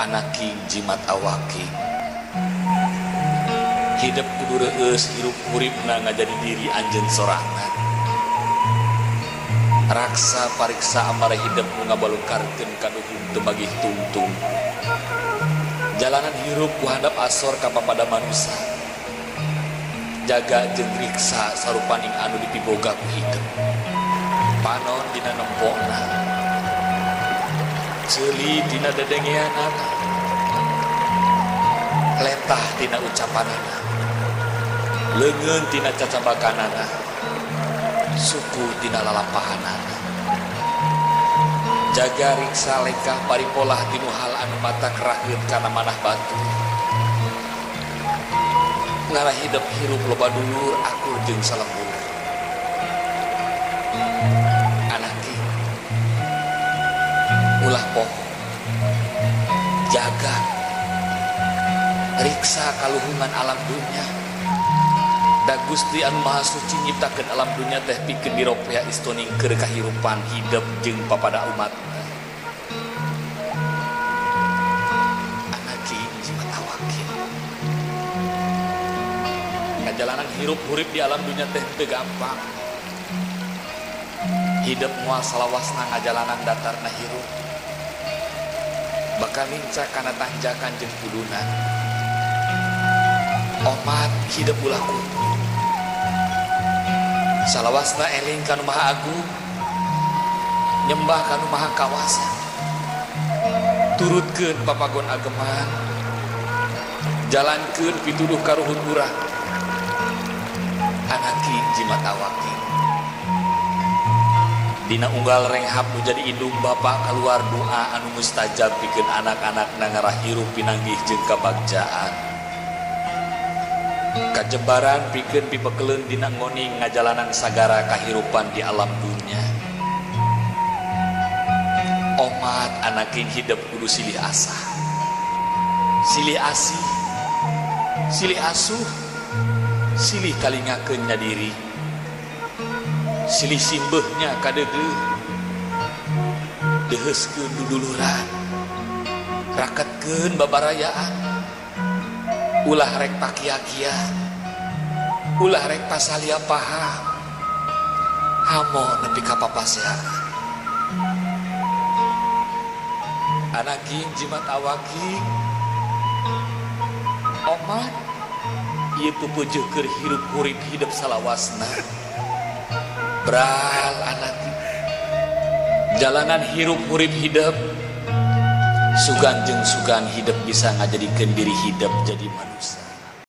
Anaking jimat awaking hidup kudu reueus hirup huripna ngajadi diri anjeun sorangan. Raksa pariksa amara hidup nu ngabalukarkeun kaduhung teu magih tungtung. Jalanan hirup ku handap asor ka papada manusa. Jaga jeung riksa sarupaning anu dipiboga ku hidup. Panon dina nempona, ceuli dina dedengeanana, letah dina ucapanana, leungeun tina cacabakanana, suku tina lalampahanana. Jaga riksa lengkah paripolah tinu hal anu mata keraheun kana manah batu. Ngarah hidup hirup loba dulur akur jeung salembur. Anaki ulah poho, jaga riksa kaluhungan alam dunya. Da Gusti anu Maha Suci nyiptakeun alam dunya teh pikeun diropea istoning keur kahirupan hidup jeung papada umat. Anaki jimat awakin. Ngajalanan hirup hurip di alam dunya teh teu gampang. Hidup moal salawasna ngajalanan datarna hirup. Bakal lincah kana tanjakan jeung kudunan. Omat hidup ulah kutu. Salawasna eling kanu Maha Agung, nyembah kanu Maha Kawasa, turutkeun papagon ageman, jalankeun pituduh karuhun urang. Anaki jimat awaki. Dina unggal renghap nu jadi indung bapa kaluar doa anu mustajab pikeun anak-anakna ngarah hirup pinanggih jeung kabagjaan. Kajebaran pikeun pipekeleun dina ngoning ngajalanan sagara kahirupan di alam dunya. Omat anaking hidup kudu silih asah, silih asih, silih asuh, silih talingakeun nya diri, silih simbeuhnya kadeudeuh, deuheuskeun duduluran, raketkeun babarayaan. Ulah rek pakia-kia, ulah rek pasalia paha, hamo nepi ka papaseaan. Anaking jimat awaking, omat ieu pupeujuh keur hirup hurip hidup salawasna. Bral anaking, jalanan hirup hurip hidup. Sugan jeung sugan hidup bisa ngajadikeun diri hidup jadi manusia.